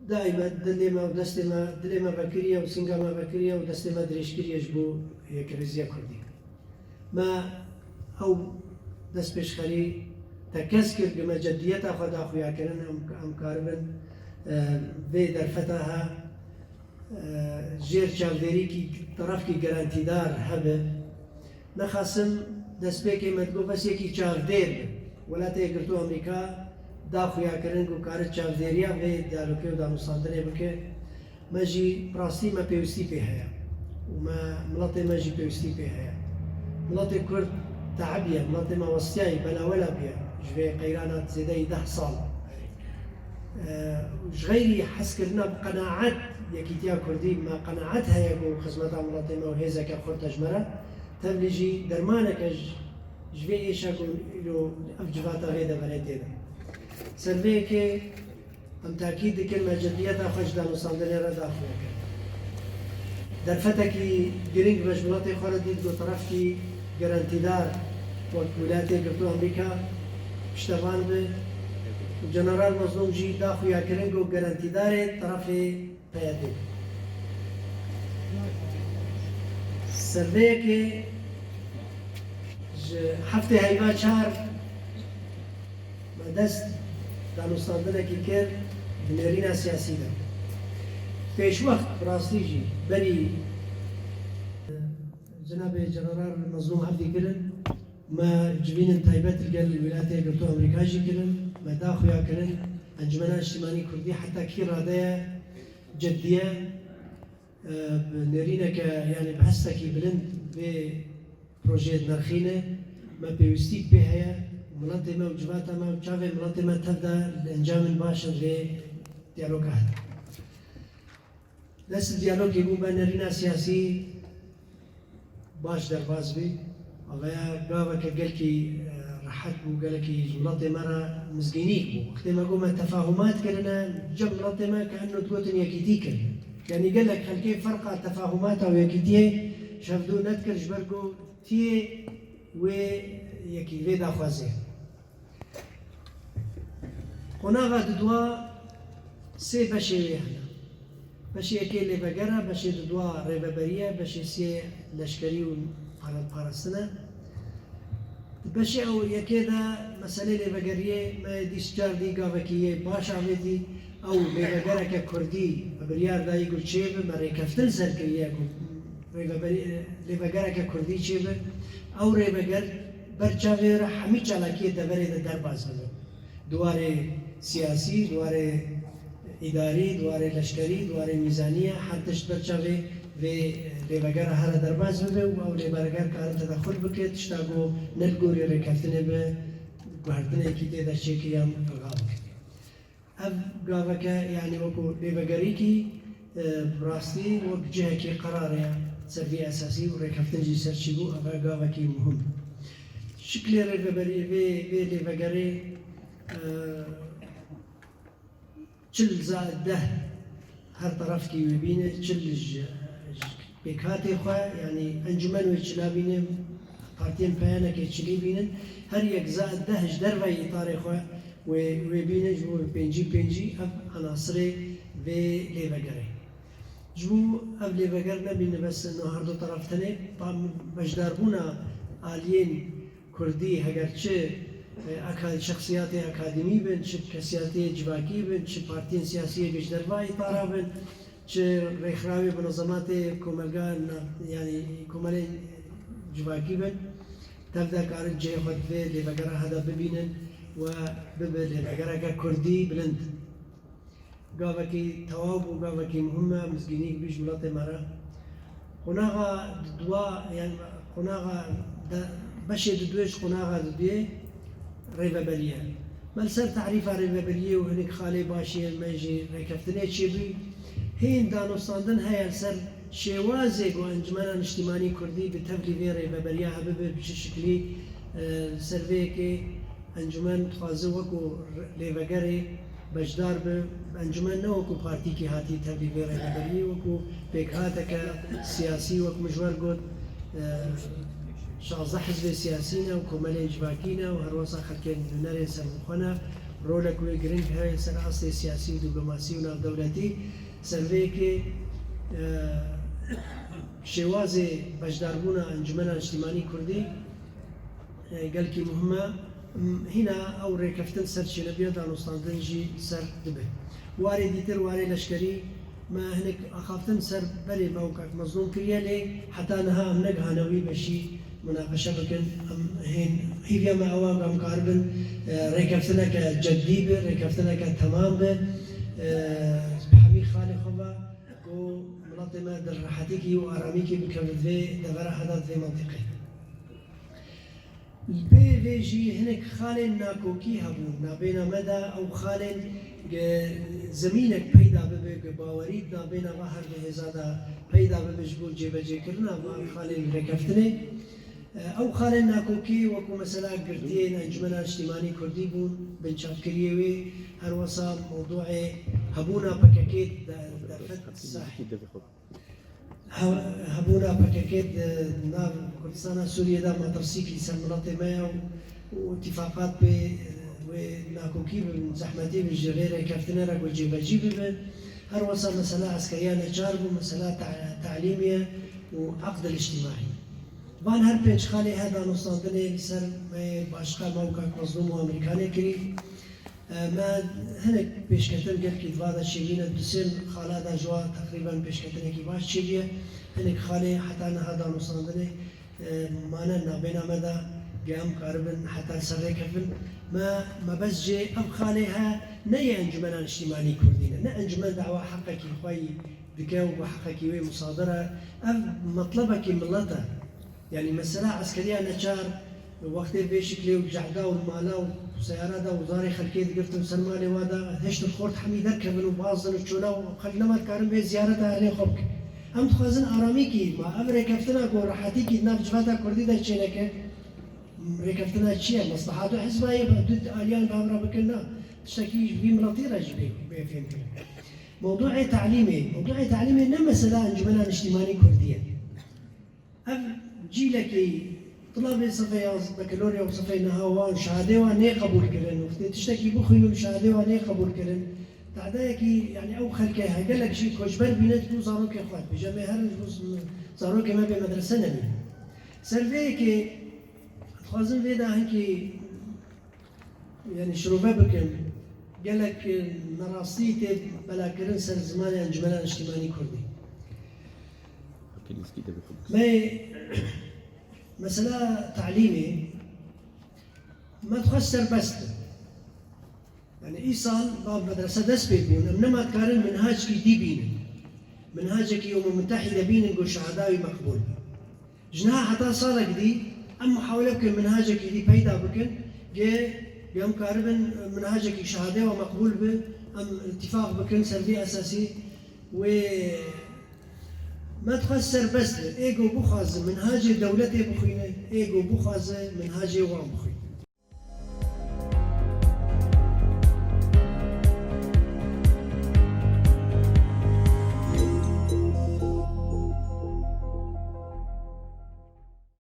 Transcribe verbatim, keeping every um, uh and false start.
Daîme dilê me û destê me, dilê me vekiriye û sînga me vekiriye û destê me dirêj kiriye ji bo yekrêziya Kurdî. Me ew destpêşxerî tekez kir, ku me ceddiyeta xwe da xuyakirin, em, em karibin, e, vê derfeta he, e, jêr çavdêrîkî terefkî gerantîdar hebe. Nexasim destpêkê me digot bes yekî çavdêr be. Welatê Yekgirtû Amerîka da xuyakirin ku kare çavdêriya vê diyalogê û danûstandinê bike. Me jî bi rastî me pêwîstî pê heye. Û me, miletê me jî pêwîstî pê heye. Miletê Kurd teebiye, miletê me westiyayî, belawela bûye ji vê qeyrana zêdeyî deh sal. Ji xeyrî hezkirina bi qenaet yekîtiya Kurdî, me qenaet heye ku xizmeta miletê me û hêzeke xurt e ji me re, tevlî jî dermaneke ji, ji vê êşa ku îro ev civata vê deverê tê de. Ser vê yekê em takîd dikin me ceddiyeta xwe ji danûstandinê re daxuya kir. Derfetekî girîng me ji miletê xwe re dît ku terefkî gerantîdar wek Wîlayetê Yekgirtû Amerîka piştevan be û General Mezlûm jî da xuyakirin ku gerantîdarê terefê P Y D. Ser vê yekê ji heftê heyva çar me dest danûstandinekî kir di nêrîna siyasî de. Pêşwext bi rastî jî berî Cenabê General Mezlûm Evdî kirin, me civînên taybet li gel Wîlayetê Yekgirtû Amerîka jî kirin, me da xuya kirin, Encumena Niştimanî Kurdî heta kî radeye ceddî ye, e, bi nêrîneke, yanî bi hestekî bilind vê projeyê dinirxîne, me pêwîstî pê heye, miletê me û civata me û çavê miletê me tev de li encamên baş in vê diyaloga hene. Dest diyalogê bû me nêrîna siyasî baş derbas bî. Aveya gaveke gelkî, e, rehet bû, gelekî ji miletê me re mizgînîk bû. Wextê me got me tefahumat kirine, cem miletê me ke enno digotin yekîtî kirine. Yanî gelek xelkê ferqa tefahumata û yekîtiyê ji hev dûr nedikir, ji ber ku tiyê wê yekî vê daxwazê. Qonaxa dudwa sê beşê wê hene. Beşê yekê lêveger e, beşê dudwa rêveberî ye, beşê sê leşkerî û para-, parastin e. Di beşê ew yekê de meselê lêvegeriyê me dîst car dî gavekî yê baş avêtî. Ew lêvegereke kurdî me biryar dayî ku çêbe, me rêkeftin ser kiriye ku rêveberî, lêvegereke kurdî çêbe. Ew rêveger ber çavê re hemî çalakiyê deverê de derbas bibe. Di warê siyasî, di warê îdarî, di warê leşkerî, di warê mîzanî ye, her tişt ber çavê vê lêvegera here derbas bibe û ew lêveger kare tedexul bike, tişta ku ne li gorî rêkeftinê be, guhertinekî tê de çêke yan ilga bike. Ev gaveke, yanî wekû lêvegerîkî, e, bi rastî wek cihekî qerarê ye ser vî esasî û rêkeftin jî ser çî bû, ev e gavekî muhim. Şiklê rêveberî vê, vê lêvegerê, e, çil zaid deh her terefkî wê bîne, çil ji, ji pêkhatê xwe, yanî encûmen wê çila bîne, partiyên peyanekê çilî bînin, her yek zaid deh ji derveyî îtarê xwe wê, wê bîne, ji bo pêncî pêncî ev enasirê vê lêvegerê. Ji bo ev lêveger nebîne bes no her du teref tenê, pa-, beşdarbûna aliyên Kurdî, heger çi, e, aka-, şexsiyatê akademî bin, çi kesiyatê civakî bin, çi partiyên siyasî yê ji derva îtara bin, çi rêxirawê munezematê komelga na-, yanî komelên civakî bin, tev de karin cihê xwe di vê lêvegera heda bibînin we bibe lêvegereke Kurdî bilind. Gavekî tewaw bû, gavekî muhim e, mizgînîk bî ji miletê me re. Qonaxa dudwa, yanî qonaxa de, beşê dudwê ji qonaxa dudwê rêveberî ye. Me li ser tarîfa rêveberiyê û hinek xalê başiyên me jî rêkeftinê çêbû. Hîn danûstandin heye li ser şêwazê ku Encumena Niştîmanî Kurdî bi tevlî vê rêveberiya hebibe, bi çi şiklî, e, ser vê yekê Encûmen dixwaze wekû lêvegerê beşdar be. Encûmen ne wekû partîkî hatî tevlî vê rêveberiyê, wekû pêkhateke siyasî, wek min ji we got, e, şazdeh hizbê siyasî ne û komelên civakî ne û herwesa xelkên nûnerên serbixwe ne rolek wê giring heye ser astê siyasî û dîplomasî û navdewletî. Ser vê yekê, e, şêwazê beşdarbûna Encûmena Niştîmanî Kurdî, e, gelkî muhim e. M-, hîna ew rêkeftin ser çênebiya danûstandin jî ser dibe. Warê dîtir, warê leşkerî, me hinek axaftin ser berê me û kak Mezlûm kiriye, lê heta niha em negihane wî beşî munaqeşe bikin. Em hên hîviya me ew e ku em karibin, e, rêkeftineke cedî bi, rêkeftineke temam bi, e, bi hemî xalê xwe ve ku miletê me di rehetîkî û aramîkî bikeve di vê devera heda di vê mentiqê. Li pê vê jî hinek xalên nakokî hebûn nabêna me de, ew xalên, e, zemînek peyda bibe, ku bawerî di nabêna va her du hêza de peyda bibe ji bo cêbecêkirina van xalên rêkeftinê. E, ew xalên nakokî wekû mesela girtiyên Encûmena Niştîmanî Kurdî bûn, binçavkiriyê wê, her wesa mewdûê hebûna P K K de-, derfet sahî. He-, hebûna P K K di nav Kurdistana Sûriyê de metirsîkî ser miletê me ye û, û îtîfaqat pê wê nakokî bibin, zehmetî bin ji vê rêkeftinê re ku cêbecî bibe. Her wesa mesela eskeriya neçar bû, mesela ta-, talîmê ye û eqd el-îctimaî. Van her pênc xalê he danûstandinê li ser me başqa me û kak Mezlûm û Amerîkanê kirî. E, me hinek pêşketin gelkî di va de çêbîne, du sê xala de ji wa teqrîben pêşketinekî baş çêbûye. Hinek xalê heta niha danûstandinê, e, mane nabêna me de, ge em karibin heta li ser rêkevin. Me, mebest jê ev xalê he ne yê Encûmena Niştîmanî Kurdî ne. Ne encûmen dawa heqekî xwe yî dike û bi heqekî wê musadir e. Ev metlebekî milet e. Yanî mesela eskeriya neçar wextê vê şiklê û cehda û mala û seyara de û zarê xelkê digirtin ser malê wa de hişt û xort hemî derkevin û bazdin û çola û xelk nema dikarin vê ziyareta ehlê xwe bikin. Em dixwazin aramîkî, ma ev rêkeftina ku rehetîkî di nav civata kurdî de çêneke, rêkeftina çi ye? Meslehat û hizba ye, du aliyan bi hev re bikin, na. Tiştekî ji vî miletî re jî bê, bê fêmkirin. Mewdûê talîmê. Mewdûê talîmê ne mesela Encûmena Niştîmanî Kurdî ye. Ev cîlekî tulabê sifê yaz-, bekalorya û sifê niha wan şehadê wan nê qebûl kirin. Wextê tiştekî bixwînin şehadê wan nê qebûl kirin. Tadayekî, yanî ew xelkê he gelek jî koçber bîne ji bo zarokê xwe. Dibêje me herin ji bo zarokê me bê medrese nebînin. Ser vê yekê dixwazim vê de hinkî, yanî şirove bikim. Gelek, e, nerastî tê belakirin ser zimanê Encûmena Niştîmanî Kurdî. Me, mesela talîmê, me dixwest serbest be. Yanî îsal ba medrese dest pê bûn, em nema dikarin minhacekî dî bînin. Minhacekî Umem Mutehîde bînin ku şehada wî meqbûl be. Ji niha heta salek dî em muhawele bikin minhacekî dî peyda bikin, ge, ge em karibin minhacekî şehadê we meqbûl bi, em îtîfaq bikin ser vî esasî wê me dixwest serbest be. Ê ku bixwaze minhacê dewletê bixwîne, ê ku bixwaze minhacê wan bixwîne.